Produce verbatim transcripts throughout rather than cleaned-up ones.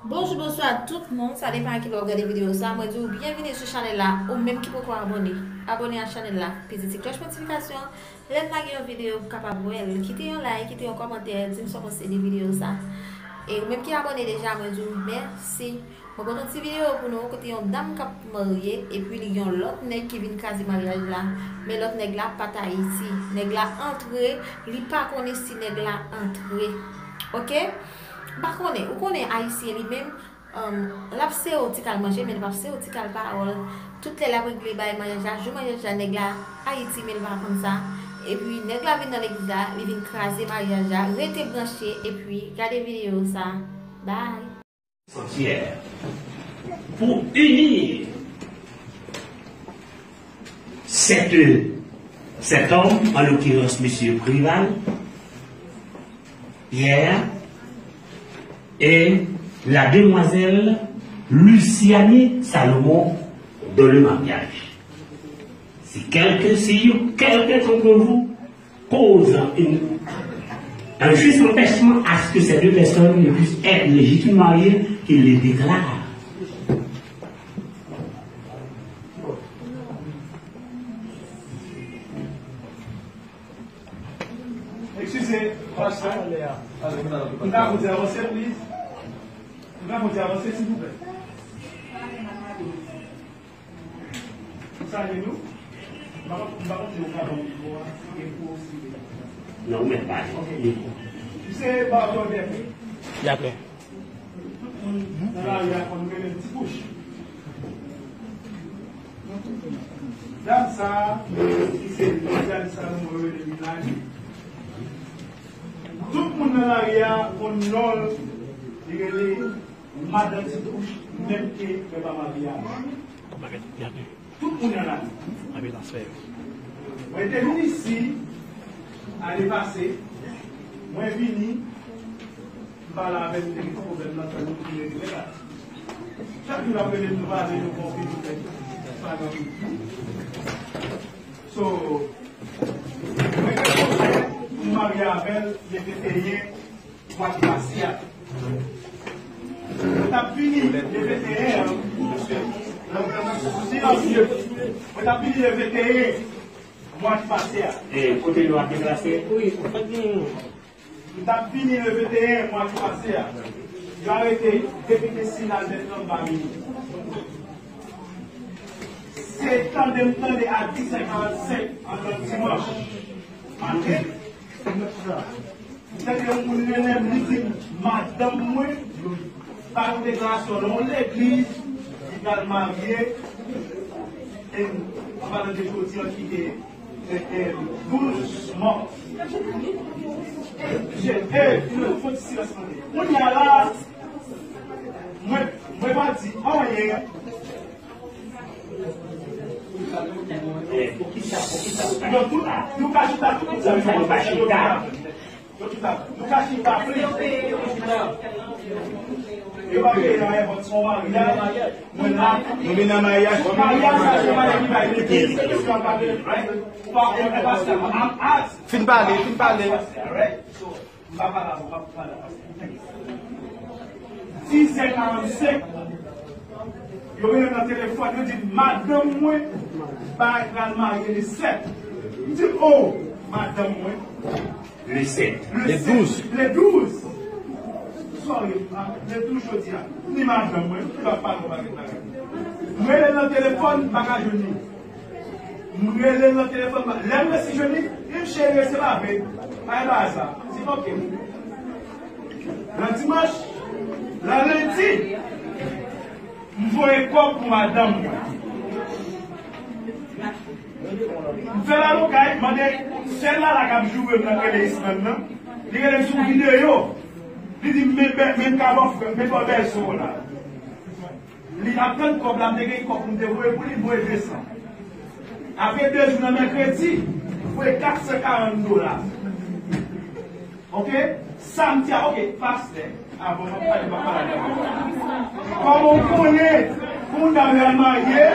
Bonjou, bonswa tout moun, sa depann a ki lè w gade videyo sa. Mwen di w byenvini sou chanèl la, ou menm ki poko abòne, abòne a chanèl la, peze ti klòch notifikasyon, lè m lage yon videyo pou w kapab wè l, kite yon like, kite yon kòmantè, di m sa w panse de videyo sa. E ou menm ki abòne deja, mwen di w mèsi. Mwen pote yon ti videyo pou nou, kote yon dam k ap marye, epi li gen yon lòt nèg ki vin kraze maryaj la, men lòt nèg la pa t Ayiti. Nèg la antre, li pa konnen si nèg la antre. Oke? M pa konnen, ou konnen Ayisyen li menm, um, l ap sere w ti kal manje, men li p ap sere w ti kal pawòl. Tout lè l ap regle bagay maryaj la, jou maryaj la, nèg la Ayiti, men li pa konn sa. Epi nèg la vin nan legliz la, li vin kraze maryaj la. Rete branche, epi gade videyo sa. Bye! Sanctuaire pour unir cette, cet homme, en l'occurrence monsieur Préval, Pierre, et la demoiselle Luciani Salomon dans le mariage. Si quelqu'un, si quelqu'un d'entre vous cause une, un juste empêchement à ce que ces deux personnes ne puissent être légitimement mariées, qu'il les déclare. Excusez, pasteur. Nous avons avancé, please. Nous avons avancé, s'il vous plaît. Ou salye nou? M pa konn, m pa konn si ou ka ban m mikwo a, e pou ou si. Non, ou mèt pale. Ok. Misye Bartolomé. Dakò. Tout moun nan lari a konn rele l Ti Bouch. Dam sa a, ki se Liliane Salomon, yo rele Lilani. Tout moun nan lari a konn non l, li rele Madan Ti Bouch, menm ke mwen pa marye avè l. Tout moun nan lari. Mwen te vin isi ane pase, mwen vini, m pale avè l, m te gen pwoblèm nan fè nou vin regle la. Chak jou l ap rele m, nou pale, nou konfime, nou fè tout sa nan tout. So, mwen gen pwojè pou m marye avè l le venteyen mwa ki pase a. Mwen t ap vini le venteyen an. Mwen t ap vini le venteyen mwa ki pase a. E kote nou ap deplase? Wi, ou fèk vini. M t ap vini le venteyen mwa ki pase a. Yo arete depite Sila Albert Lambert vini. Se tande m tande a dis è karannsenk antan dimanch maten. M tande yon moun rele m, li di m, madanm mwen fè yon deklarasyon nan yon legliz, li pral marye, e, an palan de jodi an ki te, e, e, douz mars. Je, e, fon ti silans mande. Kounye a la, mwen, mwen pa di anyen. Yo tout, nou ka chita tout moun sa yo pa chita. Yo tout la, nou ka chita plis. Yo pa peye nan èvòt, se yon maryaj. Mwen la. Nou vin nan maryaj. Maryaj sa se maryaj ki bay legliz. Èske w pa vle, right? Ou pa, ou pa, ou pa, I'm ask. Fin pale, fin pale. Right? So, M pa pale avè w, m ap pale avè w. Dis è karannsenk, yo rele m nan telefòn, yo di m, madanm mwen pral marye le sèt. M di, o, madanm mwen. Le sèt. Le douz. Le douz. Sorry, le douz jodi a. M di madanm mwen, m pa pale w bagay bagay. M rele l nan telefòn, m pa ka jwenn li. M rele l nan telefòn, lè m resi jwenn li, li di m, cheri, se pa vre. Pa gen bagay sa. M di, oke. Nan dimanch, nan lendi, m voye kòb pou madanm mwen. M fè lalokay, m mande sè Lala k ap joure m nan k rele Island nan. Li rele m sou videyo. Li di m, men, men, men m ka ba w, men ba w bèzo la. Li ap tann kòb la, m te gen kòb pou m te voye pou li, m voye de san. Apre de jou nan mèkredi, m voye kat san karant dola. Oke? Samdi a, oke, pastè, avan m ap pale, m ap pale avè w. Kòman w konnen pou yon dam l al marye?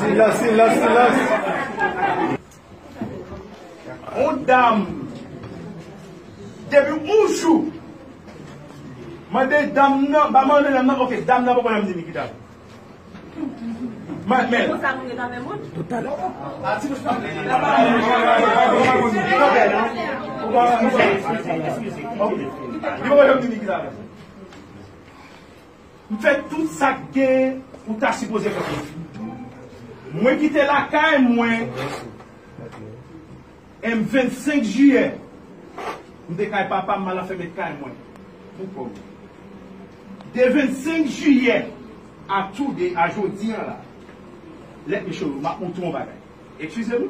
Silans, silans, silans. Yon dam Depi yon jou, mande dam nan, ba mande dam nan, ok, dam nan poko janm di Nikita. Men, men. Ok. Li poko janm di Nikita. M fè tout sa k gen ou ta sipoze fè pou mwen. Mwen kite lakay mwen, e vennsenk jiyè, m te kay papa m, m al anfèmen kay mwen. Pou kò m. De vennsenk jiyè a today, a jodi a la, let me show you, m ap montre w yon bagay. Eskize nou.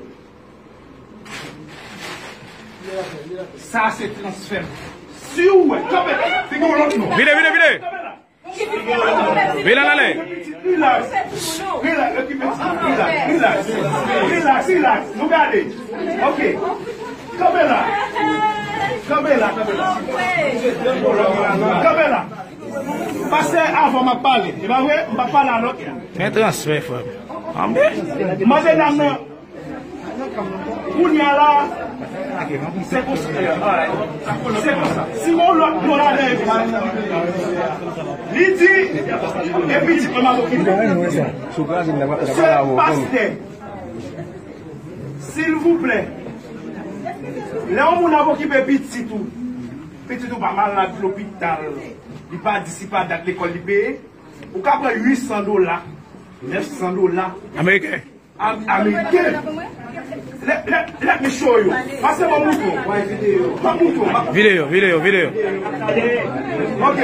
Sa se transfè m. Si w wè, kanpe, figi w lòt non. Vide, vide, vide. Kanpe la. Vide, ale. Relax. Relax, okipe ti. Relax, relax. Relax, relax. Nou gade. Ok. Kanpe la. Kanpe la, kanpe la. Kanpe la. Pastè, avan m ap pale. E pa vre? M pa pale a lòt. Men transfè, frè. Anben. Mande dam nan. Kounye a la, se konsa. Se konsa. Si yon lòt non ladan epi, li di, e pitit mwen m ap okipe. Se pastè. Silvouplè. Lè yon moun ap okipe pitit ou, pitit ou pa malad lopital, li pa di si pa dat lekòl li peye, ou ka pran uit san dola, nèf san dola. Ameriken. Am-, Ameriken. Let, let, let me show you. Pase ban m mouton. Ban m mouton. Videyo, videyo, videyo. Ok.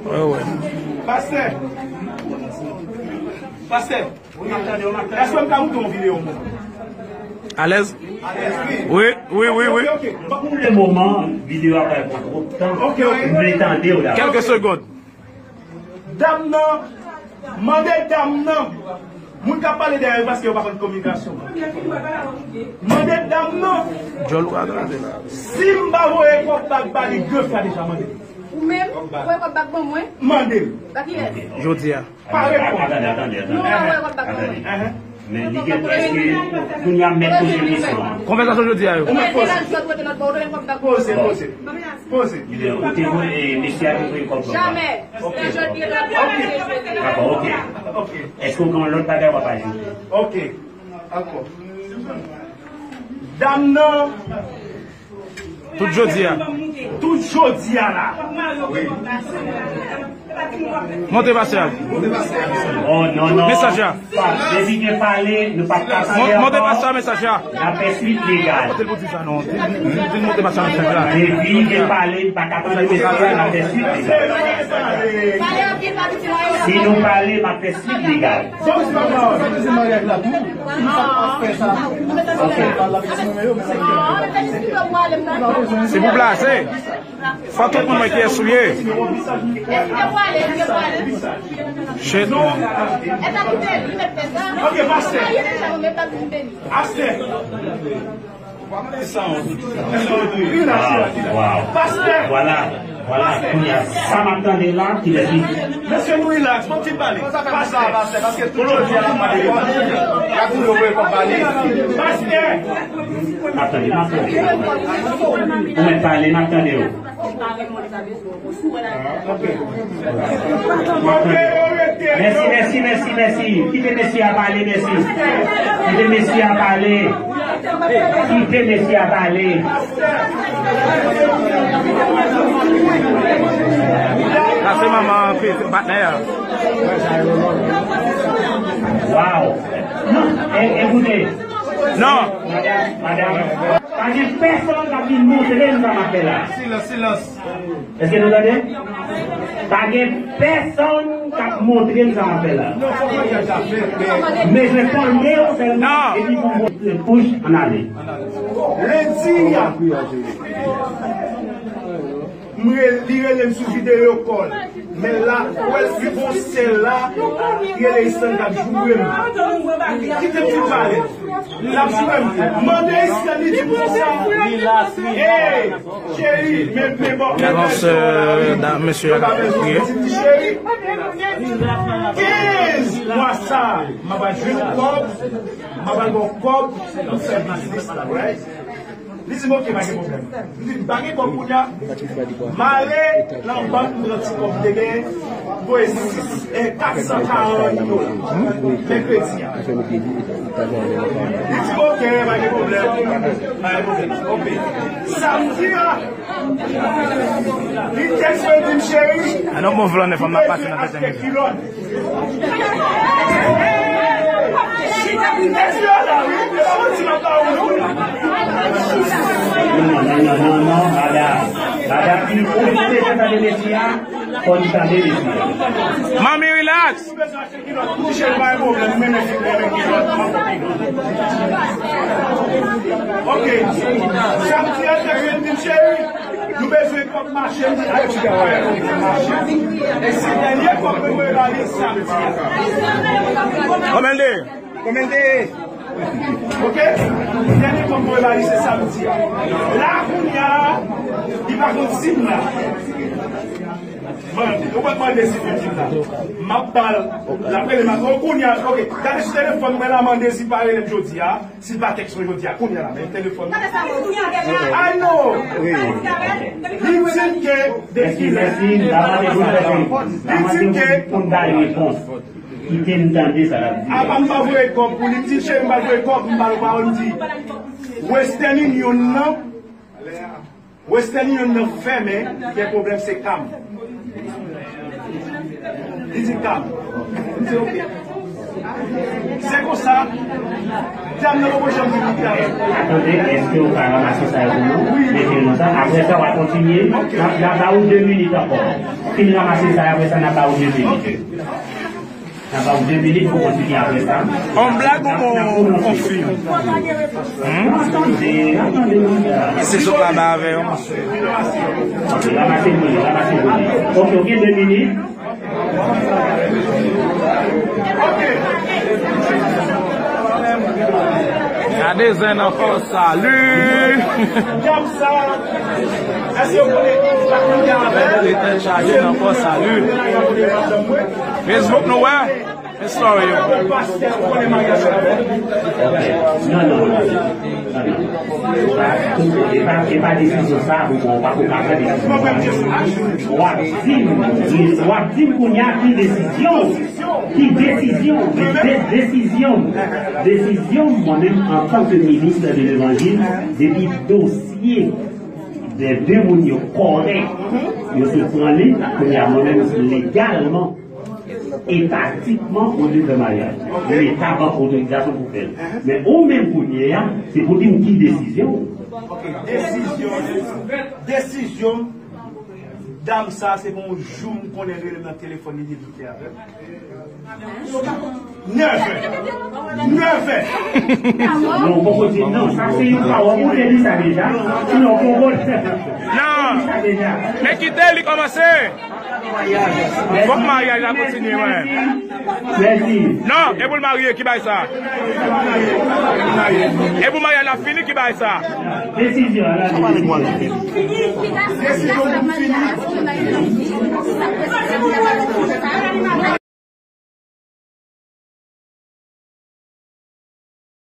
Wè, wè. Pastè. Pastè. Èske m ka mouton yon videyo? Alèz? Wi, wi, wi, wi. Ok, ok. Pou le moman, videyo a pa pran twòp tan. Ok, ok. M vle tande w dabò. Kèlke segond. Dam nan, mande dam nan. Moun k ap pale dèyè yo paske yo pa konn kominikasyon. Mande dam nan. Djòl ou a gade la. Si m pa voye kòb bag ba li, de fwa deja mande. Ou menm, voye kòb bag ban mwen. Mande l. Ba kiyès? Jodi a. Pa reponn. Atann, atann, atann. Nou pa voye kòb bag ban mwen. Atann. Men li gen, èske kounye a mèt poze kesyon an? Konvèsasyon jodi a yo. Ou mèt poze. Poze, poze. Poze. Ou te voye, mesye a te voye kòb la. Jamè. Ok. Dakò, ok. Ok. Èske w gen yon lòt bagay w ap ajoute? Ok. Dakò. Dam nan. Tout jodi a. Tout jodi a la. Monte pastè a. Oh, non, non. Mesaj la. Depi gen pale, nou p ap ka pale ankò. Monte pastè a, mesaj la. N ap fè swit legal. Kote l pou di sa non? Di, di, di monte pastè a, mesaj la. Depi gen pale, nou pa ka tande mesaj la, n ap fè swit legal. Si nou pale, n ap fè swit legal. Ok. Se pou plase. Fò tout moun wè kiyès ou ye. Shit, man. Ok, pastè. Pastè. Wow, wow. Pastè. Vwala, vwala. Kounye a, sa m ap tande la, ki lè di. Mesye, nou relax, bon ti pale. Pastè. Pastè. Pastè. M ap tande, m ap tande. Ou mèt pale, m ap tande w. Mèsi, mèsi, mèsi, mèsi. Kite mesye a pale, mèsi. Kite mesye a pale. Kite mesye a pale. Sa se manman patnè a. Wow. Non, e, ekoute. Non. Madanm, madanm. Pa gen pèsonn k ap vin montre m sa m ap fè la. Silans, silans. Èske nou tande? Pa gen pèsonn k ap montre m sa m ap fè la. Men mwen tande w sèlman, epi pou montre bouch, ann ale. Lendi a, m re-, li rele m sou videyo kòl. Men la, ou wè l, se bon sèl la, ki rele Isan k ap joure m. Kite m fin pale. L ap sou mwen. Mande Islande di m konsa. Hey, cheri, men, men bon. Alòs, euh, da, mesye a ka priye. Cheri, kenz mwa sa, m ap al jwenn kòb, m ap al ba w kòb pou fè biznis la, right? Li di m, "Ok, pa gen pwoblèm." M di, "M pa gen kòb kounye a." M ale nan bank, m pran ti kòb m te gen, m voye sis, e, kat san karant dola. Mèkredi a. Li di m, "Ok, pa gen pwoblèm." Pa gen pwoblèm. Ok. Samdi a, li tèks mwen, li di m, "Cheri, ann bon vlonè fanm nan pase nan tèt kilòt." Non, non, non, non, non, madam. Madam, ki oblije tande mesye a, fò li tande mesye a. Manmi, relax. Ok. Samdi a, te vin di m, "Cheri, nou bezwen kòb mache." M di, "Ay, ti gaway, mache." E se dènye kòb mwen voye ba li samdi a. Konbyen de? Konbyen de? Ok? Dènye kòb mwen voye ba li se samdi a. La, kounye a, li pa konn si m la. Mande, ou pa t mande si m la. M ap ba l, l ap rele m. O, kounye a, ok. Gade sou telefòn mwen la, mande si pa rele m jodi a. Si l pa tèks mwen jodi a, kounye a la, men telefòn. I know. Li di m ke depi, li di m ke pou m bay repons. Kite m tande sa l ap di. Apa m pa voye kòb pou li, m di, "Cheri, m pa voye kòb, m pa voye kòb." M di, "Western Union nan, Western Union nan fèmen, gen pwoblèm, se ka m." Li di, "Ka m." M di, "Ok." Se konsa, dam nan poko janm vin kote avè m. Atande, èske w ka ranmase sa yo pou nou? Wi. Mete l konsa. Apre sa, w a kontinye. N ap, n ap ba ou de minit ankò. Fin ranmase sa yo, apre sa, n ap ba ou de minit. Ok. N ap ba ou de minit pou kontinye apre sa. On blag ou on, on fim? Hmm? Se sou pa ba avè yo. Ranmase pou li, ranmase pou li. Ok, ok, de minit. Gade zen nan fò sali. Tèt chaje nan fò sali. Facebook nou wè. Sorry. Non, non, non. E pa, e pa desizyon sa pou mwen, ou pa pou ka pran desizyon sa. W ap di m, w ap di m kounye a ki desizyon, ki desizyon, de, de, desizyon, desizyon, mwen menm, antanke minis de levanjil, depi dosye de de moun yo kòrèk, yo sot pran li, kounye a mwen menm, legalman, etatikman, ou dwe fè maryaj. Leta ban otorizasyon pou fè l. Men ou menm kounye a, se pou di m ki desizyon. Ok, desizyon, desizyon, dam sa, se bon jou m konnen l rele m nan telefòn, li di l te avè m. Nèfè. Nèfè. Non, poko di non, sa se yon pawòl, ou te di sa deja. Non, poko. Non. Di sa deja. Men kite li kòmanse. Fòk maryaj la kontinye, wi. Mèsi. Non, e pou l marye, ki bay sa? E pou maryaj la fini, ki bay sa? Desizyon, ala desizyon. Desizyon pou fini.